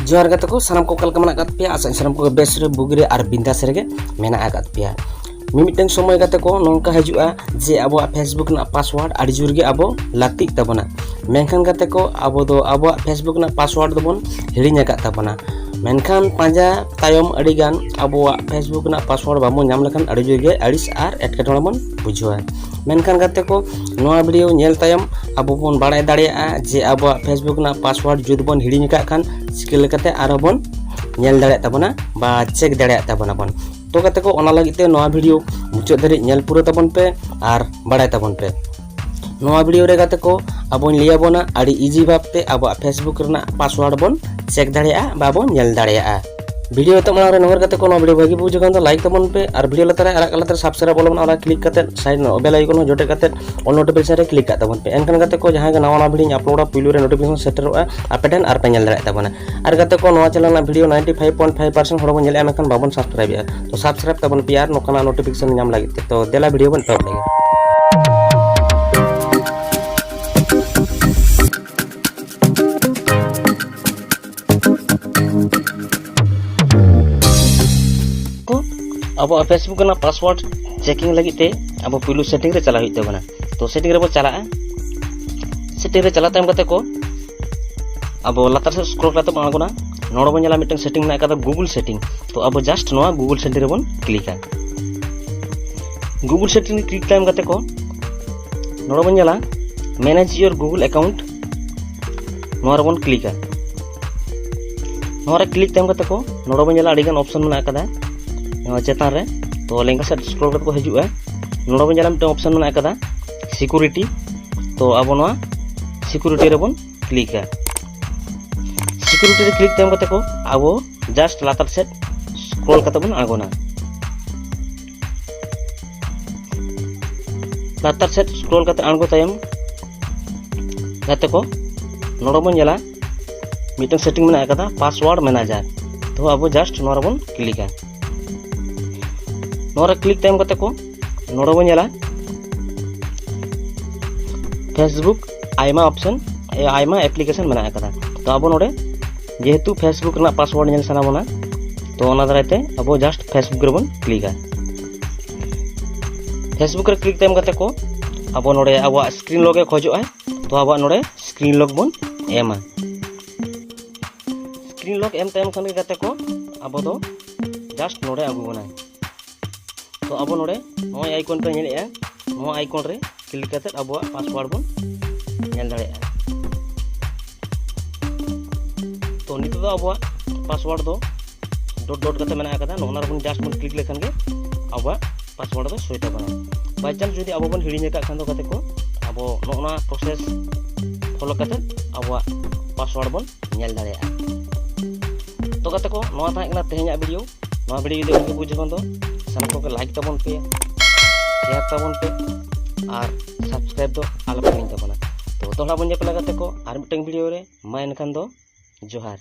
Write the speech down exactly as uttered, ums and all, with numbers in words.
ᱡᱚᱦᱟᱨ ᱜᱟᱛᱮ ᱠᱚ, ᱥᱟᱱᱟᱢ ᱠᱚ ᱚᱠᱟ ᱞᱮᱠᱟ ᱢᱮᱱᱟᱜ ᱟᱠᱟᱫ ᱯᱮᱭᱟ? ᱟᱥᱟ ᱥᱟᱱᱟᱢ ᱠᱚᱜᱮ ᱵᱮᱥ ᱨᱮ, ᱵᱩᱜᱤ ᱨᱮ ᱟᱨ ᱵᱤᱱᱫᱟᱥ ᱨᱮᱜᱮ ᱢᱮᱱᱟᱜ ᱟᱠᱟᱫ ᱯᱮᱭᱟ᱾ ᱢᱤᱢᱤᱫᱴᱟᱝ ᱥᱚᱢᱚᱭ ᱜᱟᱛᱮ ᱠᱚ ᱱᱚᱝᱠᱟ ᱦᱤᱡᱩᱜᱼᱟ ᱡᱮ ᱟᱵᱚᱣᱟᱜ Facebook ᱨᱮᱱᱟᱜ password ᱟᱹᱰᱤ ᱡᱳᱨ ᱜᱮ ᱟᱵᱚ ᱞᱟᱹᱠᱛᱤᱜ ᱛᱟᱵᱚᱱᱟ᱾ ᱢᱮᱱᱠᱷᱟᱱ ᱜᱟᱛᱮ ᱠᱚ, ᱟᱵᱚ ᱫᱚ ᱟᱵᱚᱣᱟᱜ Facebook ᱨᱮᱱᱟᱜ password ᱫᱚᱵᱚᱱ ᱦᱤᱲᱤᱧ ᱟᱠᱟᱫ ᱛᱟᱵᱚᱱᱟ᱾ ᱢᱮᱱᱠᱷᱟᱱ ᱯᱟᱸᱡᱟ ᱛᱟᱭᱚᱢ ᱟᱹᱰᱤ ᱜᱟᱱ ᱟᱵᱚᱣᱟᱜ Facebook ᱨᱮᱱᱟᱜ password ᱵᱟᱵᱚᱱ ᱧᱟᱢ ᱞᱮᱠᱷᱟᱱ ᱟᱹᱰᱤ ᱡᱳᱨ ᱜᱮ ᱟᱹᱲᱤᱥ ᱟᱨ ᱮᱴᱠᱮᱴᱚᱬᱮ ᱵᱚᱱ ᱵᱩᱡᱷᱟᱹᱣᱟ᱾ ᱢᱮᱱᱠᱷᱟᱱ ᱜᱟᱛᱮ ᱠᱚ, ᱱᱚᱣᱟ video ᱧᱮᱞ ᱛᱟᱭᱚᱢ ᱟᱵᱚ ᱵᱚᱱ ᱵᱟᱲᱟᱭ ᱫᱟᱲᱮᱭᱟᱜᱼᱟ ᱡᱮ ᱟᱵᱚᱣᱟᱜ Facebook ᱨᱮᱱᱟᱜ password ᱡᱩᱫᱤ ᱵᱚᱱ ᱦᱤᱲᱤᱧ ᱟᱠᱟᱫ ᱠᱷᱟᱱ ᱪᱤᱠᱟᱹ ᱞᱮᱠᱟᱛᱮ ᱟᱨᱦᱚᱸ ᱵᱚᱱ ᱧᱮᱞ ᱫᱟᱲᱮᱭᱟᱜ ᱛᱟᱵᱚᱱᱟ ᱵᱟ check ᱫᱟᱲᱮᱭᱟᱜ ᱛᱟᱵᱚᱱᱟ ᱵᱚᱱ᱾ ᱛᱚ ᱜᱟᱛᱮ ᱠᱚ, ᱚᱱᱟ ᱞᱟᱹᱜᱤᱫ ᱛᱮ ᱱᱚᱣᱟ video ᱢᱩᱪᱟᱹᱫ ᱫᱷᱟᱹᱨᱤᱡ ᱧᱮᱞ ᱯᱩᱨᱟᱹ ᱛᱟᱵᱚᱱ ᱯᱮ ᱟᱨ ᱵᱟᱲᱟᱭ ᱛᱟᱵᱚᱱ ᱯᱮ᱾ ᱱᱚᱣᱟ video ᱨᱮ ᱜᱟᱛᱮ ᱠᱚ, ᱟᱵᱚᱧ ᱞᱟᱹᱭ ᱟᱵᱚᱱᱟ ᱟᱹᱰᱤ easy ᱵᱷᱟᱵᱽ ᱛᱮ ᱟᱵᱚᱣᱟᱜ Facebook ᱨᱮᱱᱟᱜ password ᱵᱚᱱ check ᱫᱟᱲᱮᱭᱟᱜᱼᱟ ᱵᱟ ᱵᱚᱱ ᱧᱮᱞ ᱫᱟᱲᱮᱭᱟᱜᱼᱟ᱾ Video ᱮᱛᱚᱦᱚᱵ ᱢᱟᱲᱟᱝ ᱨᱮ ᱱᱚᱝᱜᱚᱨ ᱜᱟᱛᱮ ᱠᱚ, ᱱᱚᱣᱟ video ᱵᱷᱟᱹᱜᱤ ᱵᱩᱡᱷᱟᱹᱣ ᱠᱷᱟᱱ ᱫᱚ like ᱛᱟᱵᱚᱱ ᱯᱮ ᱟᱨ video ᱞᱟᱛᱟᱨ ᱨᱮ ᱟᱨᱟᱜ colour ᱛᱮ subscribe ᱚᱞ ᱢᱮᱱᱟᱜᱼᱟ, ᱚᱱᱟ click ᱠᱟᱛᱮ side ᱨᱮ bell icon ᱦᱚᱸ ᱡᱚᱴᱮᱫ ᱠᱟᱛᱮ all notification ᱨᱮ click ᱠᱟᱜ ᱛᱟᱵᱚᱱ ᱯᱮ᱾ ᱮᱱᱠᱷᱟᱱ ᱜᱟᱛᱮ ᱠᱚ, ᱡᱟᱦᱟᱸ ᱜᱮ ᱱᱟᱣᱟ ᱱᱟᱣᱟ video ᱤᱧ uploadᱟ, ᱯᱩᱭᱞᱩ ᱨᱮ notification ᱥᱮᱴᱮᱨᱚᱜᱼᱟ, ᱟᱯᱮ ᱴᱷᱮᱱ ᱟᱨ ᱯᱮ ᱧᱮᱞ ᱫᱟᱲᱮᱭᱟᱜ ᱛᱟᱵᱚᱱᱟ᱾ ᱟᱨ ᱜᱟᱛᱮ ᱠᱚ, ᱱᱚᱣᱟ channel ᱨᱮᱱᱟᱜ video ninety five point five percent ᱦᱚᱲ ᱵᱚᱱ ᱧᱮᱞᱮᱫᱼᱟ, ᱢᱮᱱᱠᱷᱟᱱ ᱵᱟᱵᱚᱱ subscribe ᱮᱫᱼᱟ᱾ ᱛᱚ subscribe ᱛᱟᱵᱚᱱ ᱯᱮ ᱟᱨ ᱱᱚᱝᱠᱟᱱᱟᱜ notification ᱧᱟᱢ ᱞᱟᱹᱜᱤᱫ ᱛᱮ᱾ ᱛᱚ ᱫᱮᱞᱟ video ᱵᱚᱱ ᱮᱛᱚᱦᱚᱵ ᱞᱮᱜᱮ᱾ ᱠᱚ, ᱟᱵᱚᱣᱟᱜ Facebook ᱨᱮᱱᱟᱜ password checking ᱞᱟᱹᱜᱤᱫ ᱛᱮ ᱟᱵᱚ ᱯᱩᱭᱞᱩ setting ᱨᱮ ᱪᱟᱞᱟᱜ ᱦᱩᱭᱩᱜ ᱛᱟᱵᱚᱱᱟ᱾ ᱛᱚ setting ᱨᱮᱵᱚ ᱪᱟᱞᱟᱜᱼᱟ᱾ Setting ᱨᱮ ᱪᱟᱞᱟᱣ ᱛᱟᱭᱚᱢ ᱜᱟᱛᱮ ᱠᱚ, ᱟᱵᱚ ᱞᱟᱛᱟᱨ ᱥᱮᱫ scroll ᱠᱟᱛᱮ ᱵᱚᱱ ᱟᱬᱜᱚᱱᱟ᱾ ᱱᱚᱰᱮ ᱵᱚᱱ ᱧᱮᱞᱟ ᱢᱤᱫᱴᱟᱝ setting ᱢᱮᱱᱟᱜ ᱟᱠᱟᱫᱟ, Google setting᱾ ᱛᱚ ᱟᱵᱚ just ᱱᱚᱣᱟ Google setting ᱨᱮᱵᱚᱱ clickᱟ᱾ Google setting ᱨᱮ click ᱛᱟᱭᱚᱢ ᱜᱟᱛᱮ ᱠᱚ, ᱱᱚᱰᱮ ᱵᱚᱱ ᱧᱮᱞᱟ manage your Google account, ᱱᱚᱣᱟ ᱨᱮᱵᱚᱱ clickᱟ᱾ ᱱᱚᱣᱟ ᱨᱮ click ᱛᱟᱭᱚᱢ ᱜᱟᱛᱮ ᱠᱚ, ᱱᱚᱰᱮ ᱵᱚᱱ ᱧᱮᱞᱟ ᱟᱹᱰᱤᱜᱟᱱ option ᱢᱮᱱᱟᱜ ᱟᱠᱟᱫᱟ ᱱᱚᱣᱟ ᱪᱮᱛᱟᱱ ᱨᱮ᱾ ᱛᱚ ᱞᱮᱸᱜᱟ ᱥᱮᱫ scroll ᱠᱟᱛᱮ ᱠᱚ ᱦᱤᱡᱩᱜᱼᱟ᱾ ᱱᱚᱰᱮ ᱵᱚᱱ ᱧᱮᱞᱟ ᱢᱤᱫᱴᱟᱝ option ᱢᱮᱱᱟᱜ ᱟᱠᱟᱫᱟ security᱾ ᱛᱚ ᱟᱵᱚ ᱱᱚᱣᱟ security ᱨᱮᱵᱚᱱ clickᱟ᱾ Security ᱨᱮ click ᱛᱟᱭᱚᱢ ᱜᱟᱛᱮ ᱠᱚ, ᱟᱵᱚ just ᱞᱟᱛᱟᱨ ᱥᱮᱫ scroll ᱠᱟᱛᱮ ᱵᱚᱱ ᱟᱬᱜᱚᱱᱟ᱾ ᱞᱟᱛᱟᱨ ᱥᱮᱫ scroll ᱠᱟᱛᱮ ᱟᱬᱜᱚ ᱛᱟᱭᱚᱢ ᱜᱟᱛᱮ ᱠᱚ, ᱱᱚᱰᱮ ᱵᱚᱱ ᱧᱮᱞᱟ ᱢᱤᱫᱴᱟᱝ setting ᱢᱮᱱᱟᱜ ᱟᱠᱟᱫᱟ, password manager᱾ ᱛᱚ ᱟᱵᱚ just ᱱᱚᱣᱟ ᱨᱮᱵᱚᱱ clickᱟ᱾ ᱱᱚᱣᱟ ᱨᱮ click ᱛᱟᱭᱚᱢ ᱜᱟᱛᱮ ᱠᱚ, ᱱᱚᱰᱮ ᱵᱚᱱ ᱧᱮᱞᱟ Facebook ᱟᱭᱢᱟ option, ᱟᱭᱢᱟ application ᱢᱮᱱᱟᱜ ᱟᱠᱟᱫᱟ᱾ ᱛᱚ ᱟᱵᱚ ᱱᱚᱰᱮ ᱡᱮᱦᱮᱛᱩ Facebook ᱨᱮᱱᱟᱜ ᱯᱟᱥᱣᱟᱨᱰ ᱧᱮᱞ ᱥᱟᱱᱟ ᱵᱚᱱᱟ, ᱛᱚ ᱚᱱᱟ ᱫᱟᱨᱟᱭ ᱛᱮ ᱟᱵᱚ just Facebook ᱨᱮᱵᱚᱱ ᱠᱞᱤᱠᱟ᱾ Facebook ᱨᱮ ᱠᱞᱤᱠ ᱛᱟᱭᱚᱢ ᱜᱟᱛᱮ ᱠᱚ, ᱟᱵᱚ ᱱᱚᱰᱮ ᱟᱵᱚᱣᱟᱜ ᱥᱠᱨᱤᱱ ᱞᱚᱠ ᱮ ᱠᱷᱚᱡᱚᱜᱼᱟᱭ᱾ ᱛᱚ ᱟᱵᱚᱣᱟᱜ ᱱᱚᱰᱮ ᱥᱠᱨᱤᱱ ᱞᱚᱠ ᱵᱚᱱ ᱮᱢᱟ᱾ ᱥᱠᱨᱤᱱ ᱞᱚᱠ ᱮᱢ ᱛᱟᱭᱚᱢ ᱠᱷᱟᱱ ᱜᱮ ᱜᱟᱛᱮ ᱠᱚ, ᱟᱵᱚ ᱫᱚ just ᱱᱚᱰᱮ ᱟᱹᱜᱩ ᱵᱚᱱᱟᱭ᱾ ᱛᱚ ᱟᱵᱚ ᱱᱚᱰᱮ ᱱᱚᱜᱼᱚᱭ ᱟᱭᱠᱚᱱ ᱯᱮ ᱧᱮᱞᱮᱫᱼᱟ, ᱱᱚᱣᱟ ᱟᱭᱠᱚᱱ ᱨᱮ ᱠᱞᱤᱠ ᱠᱟᱛᱮ ᱟᱵᱚᱣᱟᱜ ᱯᱟᱥᱣᱟᱨᱰ ᱵᱚᱱ ᱧᱮᱞ ᱫᱟᱲᱮᱭᱟᱜᱼᱟ᱾ ᱛᱚ ᱱᱤᱛᱚᱜ ᱫᱚ ᱟᱵᱚᱣᱟᱜ ᱯᱟᱥᱣᱟᱨᱰ ᱫᱚ ᱰᱚᱴ ᱰᱚᱴ ᱠᱟᱛᱮ ᱢᱮᱱᱟᱜ ᱟᱠᱟᱫᱟ, ᱱᱚᱜᱼᱚ ᱱᱟ ᱨᱮᱵᱚᱱ just ᱵᱚᱱ ᱠᱞᱤᱠ ᱞᱮᱠᱷᱟᱱ ᱜᱮ ᱟᱵᱚᱣᱟᱜ ᱯᱟᱥᱣᱟᱨᱰ ᱫᱚ ᱥᱳᱭ ᱛᱟᱵᱚᱱᱟ᱾ ᱵᱟᱭ ᱪᱟᱱᱥ ᱡᱩᱫᱤ ᱟᱵᱚ ᱵᱚᱱ ᱦᱤᱲᱤᱧ ᱟᱠᱟᱫ ᱠᱷᱟᱱ ᱫᱚ ᱜᱟᱛᱮ ᱠᱚ, ᱟᱵᱚ ᱱᱚᱜᱼᱚ ᱱᱟ ᱯᱨᱚᱥᱮᱥ ᱯᱷᱚᱞᱳ ᱠᱟᱛᱮ ᱟᱵᱚᱣᱟᱜ ᱯᱟᱥᱣᱟᱨᱰ ᱵᱚᱱ ᱧᱮᱞ ᱫᱟᱲᱮᱭᱟᱜᱼᱟ᱾ ᱛᱚ ᱜᱟᱛᱮ ᱠᱚ, ᱱᱚᱣᱟ ᱛᱟᱦᱮᱸ ᱠᱟᱱᱟ ᱛᱮᱦᱮᱧᱟᱜ ᱵᱷᱤᱰᱤᱭᱳ᱾ ᱱᱚᱣᱟ ᱵᱷᱤᱰᱤᱭᱳ ᱡᱩᱫᱤ ᱵᱷᱟᱜᱮ ᱵᱩᱡᱷᱟᱹᱣ ᱠᱷᱟᱱ ᱫᱚ ᱥᱟᱱᱟᱢ ᱠᱚᱜᱮ ᱞᱟᱭᱤᱠ ᱛᱟᱵᱚᱱ ᱯᱮ, ᱥᱮᱭᱟᱨ ᱛᱟᱵᱚᱱ ᱯᱮ ᱟᱨ ᱥᱟᱵᱥᱠᱨᱟᱭᱤᱵ ᱫᱚ ᱟᱞᱚ ᱯᱮ ᱦᱤᱲᱤᱧ ᱛᱟᱵᱚᱱᱟ᱾ ᱛᱚ ᱫᱚᱦᱲᱟ ᱵᱚᱱ ᱧᱮᱯᱮᱞᱟ ᱜᱟᱛᱮ ᱠᱚ ᱟᱨ ᱢᱤᱫᱴᱟᱝ ᱵᱷᱤᱰᱤᱭᱳ ᱨᱮ᱾ ᱢᱟ ᱮᱱᱠᱷᱟᱱ ᱫᱚ ᱡᱚᱦᱟᱨ᱾